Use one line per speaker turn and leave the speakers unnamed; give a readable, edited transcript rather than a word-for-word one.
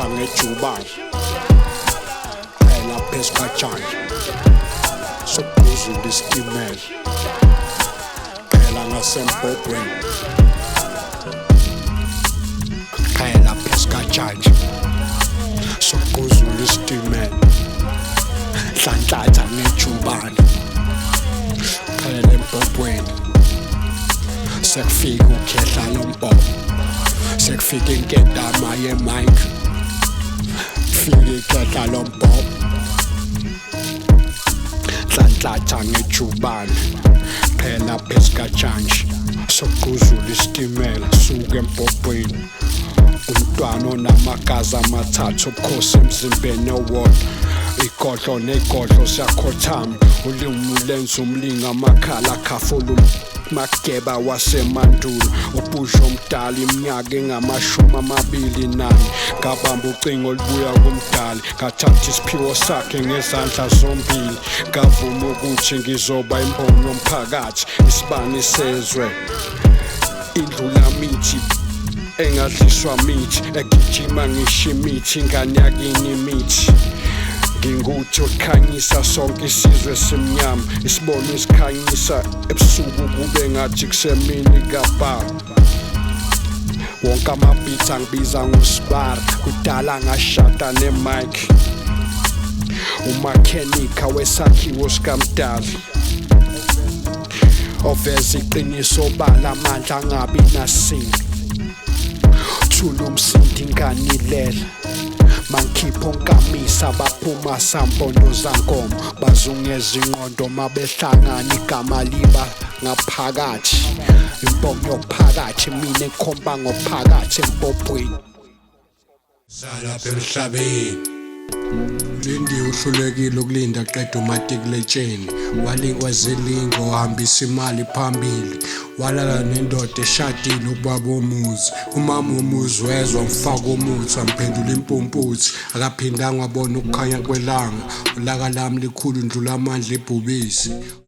ngejubane, phela phezu kajantshi, sokugquzula isitimela, phela ngasembhobhweni, phela phezu kajantshi, sokugquzula isitimela, nhlanhlatha ngejubane, phela embhobhweni, sekufika ukhehla lombhobo, sekufika inkentama ye-mic, fika ikhehla lombhobo, nhlanhlatha ngejubane, phela phezu kajantshi, sokugquzula isitimela, suka embhobhweni. Umntwana onamagazi amathathu obukhosi emzimbeni owodwa, igodlo negodlo siyakhothama, ulimi lenza umlingo, amakhala akhafula mageba wasemandulo, ubhusha omdala iminyaka engama-24, ngabamba ucingo olubuya kumdali, ngathatha isiphiwo sakhe ngezandla zombili, ngavuma ukuthi ngizoba imboni yomphakathi, isibani sezwe, indlulamithi engadliswa mithi, egijima ngisho imithi, ingane yakini imithi. Nginguthi okhanyisa sonke isizwe esimnyama, isibona isikhanyisa ebusuku kube ngathi kusemini kababa. Wonke amabhithi angibiza ngosibara, kudala ngashada ne-mic, umakhenikha wesakhiwo sikamdali, oveza iqiniso bala amandla angabi nasini, thula umsindi inganilela, mangikhipha onkamisa baphuma sampondo zankomo, bazungeza ingqondo mabehlangana, igama liba ngaphakathi, imponyo phakathi, mina ekhomba ngophakathi empopweni.
Salapha emhlabeni Lindiwe uhlulekile ukulinda qeda umatikuletsheni, walingwa zilingo, wahambisa imali phambili, walala nendoda eshadile ubaba womuzi, umama womuzi wezwa mfaka umuthi wamphendula impumputhe, akaphindanga wabona ukukhanya kwelanga, ulaka lami likhulu ndlula amandla ebhubesi.